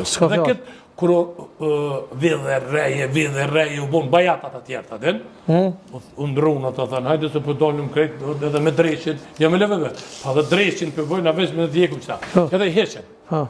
Kosovës. Dhe këtë, kur vidhe rreje, vidhe rreje, u bon bajat ata tjerë, a din, hmm? u ndrrun ata thënë, hajde se po dalim krejt, edhe me dreqin, jo me LVV, pa dhe dreqin për bojnë, a veç me dhjeku qëta, po. edhe i heqen. Po.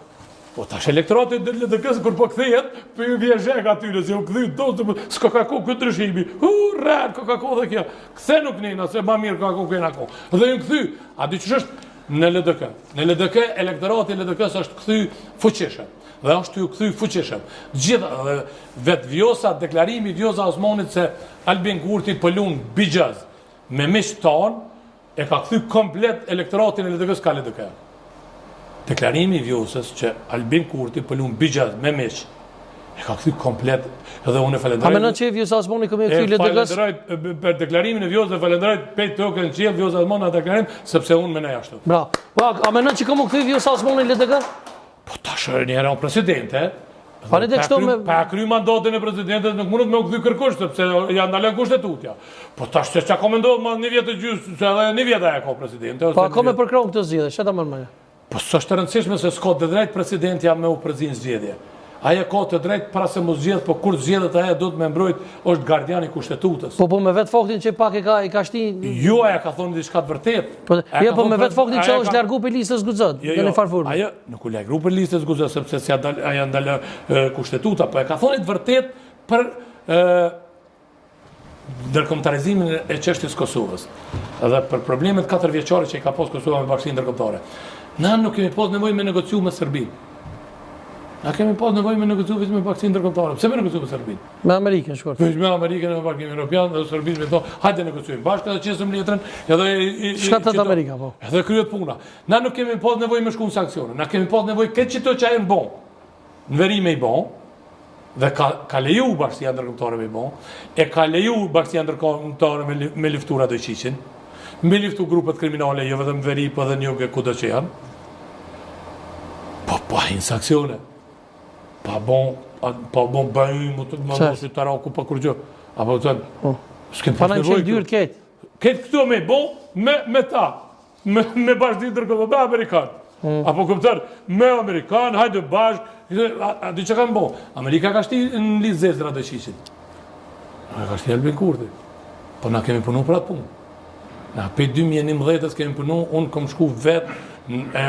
Po tash elektorati i LDK-së kur po kthehet, po ju vjen zheg atyre se u kthy do të po, s'ka ka ku ky ndryshimi. Hu rrën, ka ka ku dhe kjo. Kthe nuk nena se ma mirë ka ku kena ku. Dhe ju kthy. A di ç'është në LDK? Në LDK elektorati i LDK-së është kthy fuqishëm. Dhe është ju kthy fuqishëm. Gjithë dhe vetë Vjosa deklarimi i Vjosa Osmanit se Albin Kurti po lun bixhoz me miqtë tanë E ka kthy komplet elektoratin e LDK-së ka LDK. Deklarimi i Vjosës që Albin Kurti po lun bixhoz me miq, e ka kthy komplet edhe unë e falenderoj. A menon që Vjosa Osmani ka me kthy LDK-së? Falenderoj për deklarimin e Vjosës, e falenderoj pej tokën në qiell Vjosa Osmani atë deklarim, sepse unë menoj ashtu. Bra. Po, a menon që ka me kthy Vjosa Osmani LDK? Po tash një herë presidente, Pa ne kështu me pa kry mandatin e presidentit nuk mundet me u kthy kërkush sepse ja ndalon kushtetutja. Po tash se çka ka me ndodh më një vjet e gjys, se edhe një vjet ajo ka presidente ose. Po ka me përkrah këtë zgjedhje, çfarë ta merr Po s'është e rëndësishme se s'ka të drejtë presidentja me u përzi në zgjedhje. Ajo ka të drejtë para se mu zgjedh, po kur zgjedhet ajo duhet me mbrojt, është gardian i kushtetutës. Po po me vetë faktin që pak e ka i ka shti Jo, ajo ka thonë diçka të vërtetë. Po jo, po me vetë faktin që është largu prej listës Guxo, jo, në jo, një farë forme. Ajo nuk u largu prej listës Guxo sepse s'ia dal ajo ndal kushtetuta, po e ka thonë të vërtetë për ë ndërkombëtarizimin e çështjes Kosovës dhe për problemet katërvjeçare që i ka pas Kosova me bashkësinë ndërkombëtare. Na nuk kemi pas nevojë me negociu me Serbinë. Na kemi pas nevojë me negociu vetëm me bashkësinë ndërkombëtare. Pse me negociu me Serbinë? Me Amerikën, shkurt. Veç me Amerikën e me Bashkimin Evropian dhe Serbinë me thonë, hajde negociojmë bashkë edhe qesim letrën, edhe i, Çka thotë Amerika, po. Edhe kryet puna. Na nuk kemi pas nevojë me shku në sanksione. Na kemi pas nevojë këtë qito që janë bon. Në veri me i bon, dhe ka, ka leju bashkësia ndërkombëtare me i bon, e ka leju bashkësia ndërkombëtare me, me luftu Radojçiqin, me luftu grupet kriminale, jo vetëm në veri, po edhe në jug e kudo që janë. Po, pa hi n'sanksione, pa bon, pa bon bëjmë, më të më mos i taraku pa kurgjë. Apo të thënë, po. s'kem pas nevojë. Pa na Këtë këto me bo, me, me ta. Me, me bashkësinë ndërkombëtare, me Amerikan. Mm. Apo kupton, me Amerikan, hajde bashkë, a, a di që kanë bo? Amerika ka shti në listë zezë Radojçiqin. A ka shti Albin Kurti. Po na kemi punu për atë punë. Na prej 2011-ës kemi punu, unë kom shku vetë e,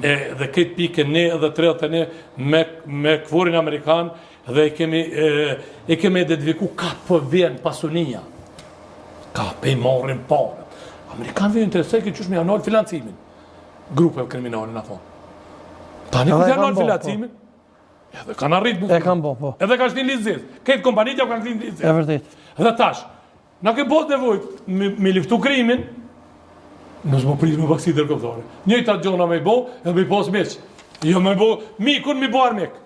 e, dhe këtë pikë ne dhe 31 me, me KFOR-in Amerikan dhe e kemi, e, e kemi identifiku ka po vjen pasunia. Ka po i marrin paret. Amerikanëve ju interesoj këtë qysh me ja nalë financimin. Grupeve kriminale, na thonë. Tani kur ja nalë po. financimin, edhe kanë arrit E kanë bo, po. Edhe kanë shti n'listë zezë. Këtë kompanit ja kanë shti n'listë zezë. E vërtet. Dhe tash, na kemi pas nevojë me, me luftu krimin, mos me prit me bashkësi ndërkombëtare. Njëjta gjona me i bo, edhe me i pas miq. Jo me bo, mikun me i bo armik.